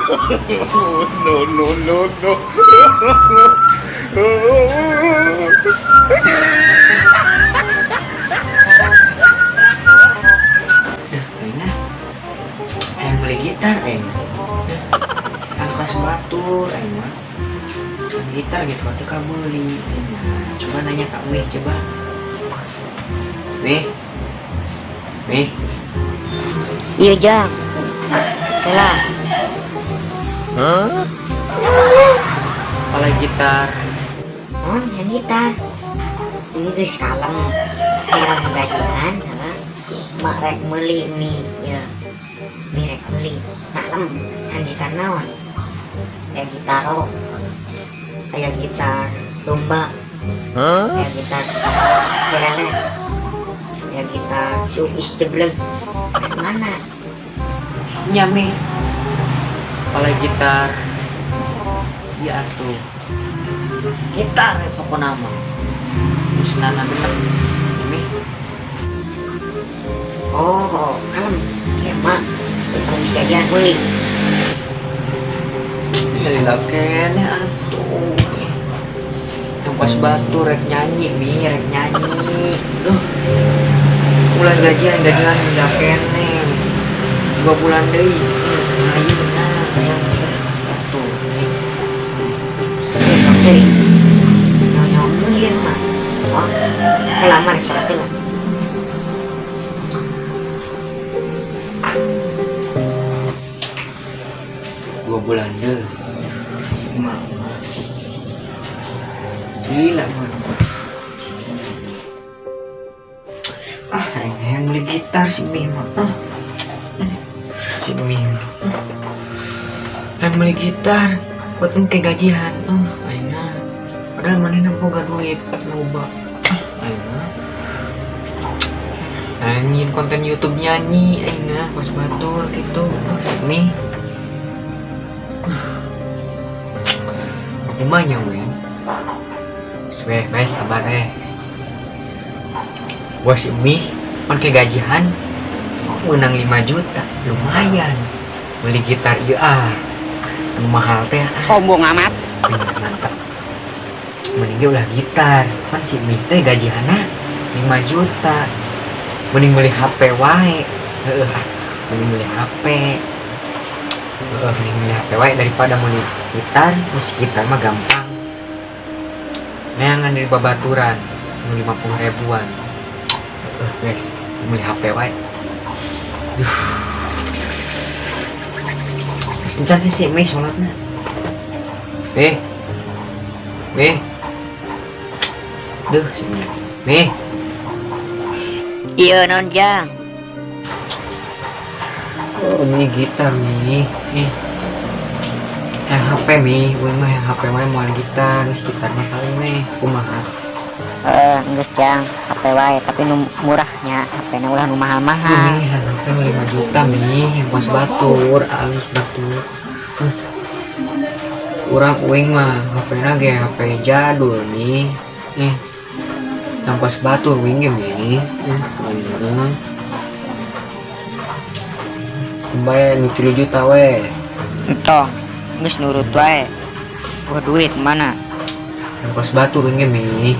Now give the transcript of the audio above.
No, no, no, no. Dah, aing hayang beli gitar aing. Hayang ka batur aing mah. Gitar gitu atuh kabeuli aing. Coba nanya ka Mih, coba. Mih. Mih. Iya, Jang. Kela. Huh? Pala gitar. Oh, yang gitar. Ini geus kalem. Hayang gajian, heeh. Mak rek meuli mie, ya. Mie rek meuli. Kalem, yang gitar naon? Kayak gitar rock. Kayak gitar domba. Huh? Kayak gitar kelele. Kayak gitar suis jebleg. Mana? Nya, Mih. Pala gitar. Iya atuh. Gitar ya pokokna mah. Musnana genep. Mih. Oh, kalem. Kayak mak. Kalau bisa gajian meuli. Lila keneh atuh. Yang pas batur rek nyanyi, Mi, rek nyanyi. Duh. Bulan gajian gajian udah keneh. 2 bulan deui. Ayeuna hayang pas batur. Eh, sok ceurik. Nyawa meuli ya, mak. Oh, kela mah rek sholat heula. 2 bulan deh. Mak. Gila, man. Ah, hayang beli gitar si Mi mah. Ah. Si Mi mah. Hayang beli gitar buat engke gajian. Ah, ayeuna. Padahal manehna boga duit loba. Ah, ayeuna. Nyanyiin konten YouTube nyanyi ayeuna pas batur gitu. Ah, si Mi. Kumanya we. Weh, weh, sabar eh. Gua si Mi, pan kayak gajian menang 5 juta, lumayan. Beli gitar iya ah. Anu mahal teh ah. Sombong amat. Iya, mantap. Mending ge ulah gitar. Pan si Mi teh gajianna 5 juta. Mending beli HP wae. Heeh, ah. Mending beli HP. Heeh, mending beli HP wae daripada beli gitar. Terus gitar mah gampang. Neangan dari babaturan 50 ribuan. Heeh, guys, beli HP wae. Duh. Encan sih si Mi sholatna. Mi. Mi. Duh, si Mi. Mi. Iya, non Jang. Oh, Mi gitar Mi. Mi. HP Mi, gue mah yang HP wae moal gitar, geus gitar mah paling meh kumaha. Geus Jang, HP wae tapi nu murahnya, HP na ulah nu mahal-mahal. Mi, HP mah 5 juta Mi, yang pas batur, alus batur. Urang uing mah HP na ge HP jadul Mi. Yang pas batur uing ge Mi. Ayeuna. Kumbaye nu 3 juta we. Entong, geus nurut wae. Wah, duit mana? Yang pas batur uing ge Mi.